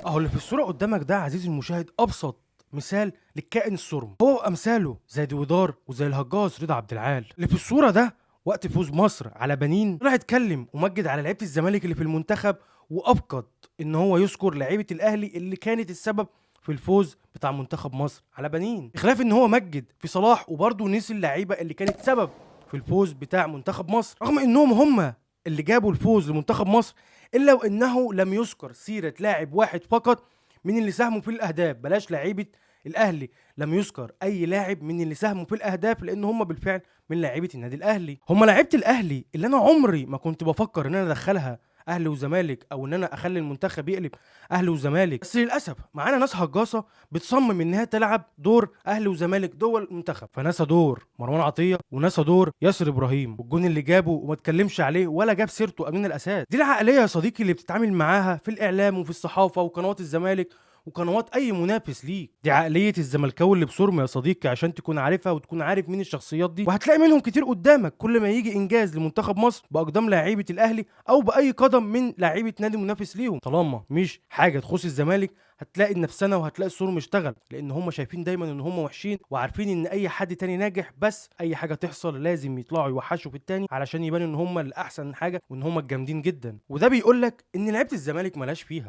اهو اللي في الصورة قدامك ده عزيزي المشاهد ابسط مثال للكائن الصرم، هو وامثاله زي دويدار وزي الهجاص رضا عبد العال. اللي في الصورة ده وقت فوز مصر على بنين طلع اتكلم ومجد على لعيبة الزمالك اللي في المنتخب، وابقد ان هو يذكر لعيبة الاهلي اللي كانت السبب في الفوز بتاع منتخب مصر على بنين، بخلاف ان هو مجد في صلاح وبرضه نسي اللعيبة اللي كانت سبب في الفوز بتاع منتخب مصر، رغم انهم هم اللي جابوا الفوز لمنتخب مصر، الا وانه لم يذكر سيره لاعب واحد فقط من اللي ساهموا في الاهداف. بلاش لعيبة الاهلي، لم يذكر اي لاعب من اللي ساهموا في الاهداف، لان هم بالفعل من لاعيبه النادي الاهلي. هم لعيبة الاهلي اللي انا عمري ما كنت بفكر ان انا ادخلها اهلي وزمالك، او ان انا اخلي المنتخب يقلب اهلي وزمالك، بس للاسف معانا ناس هجاصه بتصمم انها تلعب دور اهلي وزمالك جوه المنتخب. فنسى دور مروان عطية ونسى دور ياسر ابراهيم والجون اللي جابه وما اتكلمش عليه ولا جاب سيرته امين الاساس. دي العقلية يا صديقي اللي بتتعامل معاها في الاعلام وفي الصحافة وقنوات الزمالك وقنوات اي منافس ليك. دي عقلية الزملكاوي اللي بصرم يا صديقي، عشان تكون عارفها وتكون عارف مين الشخصيات دي، وهتلاقي منهم كتير قدامك كل ما يجي انجاز لمنتخب مصر باقدام لاعيبه الاهلي او باي قدم من لاعيبه نادي منافس ليهم. طالما مش حاجة تخص الزمالك هتلاقي النفسنه وهتلاقي الصرم اشتغل، لان هم شايفين دايما ان هم وحشين وعارفين ان اي حد تاني ناجح، بس اي حاجة تحصل لازم يطلعوا يوحشوا في التاني علشان يبانوا ان هم الاحسن حاجة وان هم الجامدين جدا. وده بيقول لك ان لعيبة الزمالك ملاش فيها.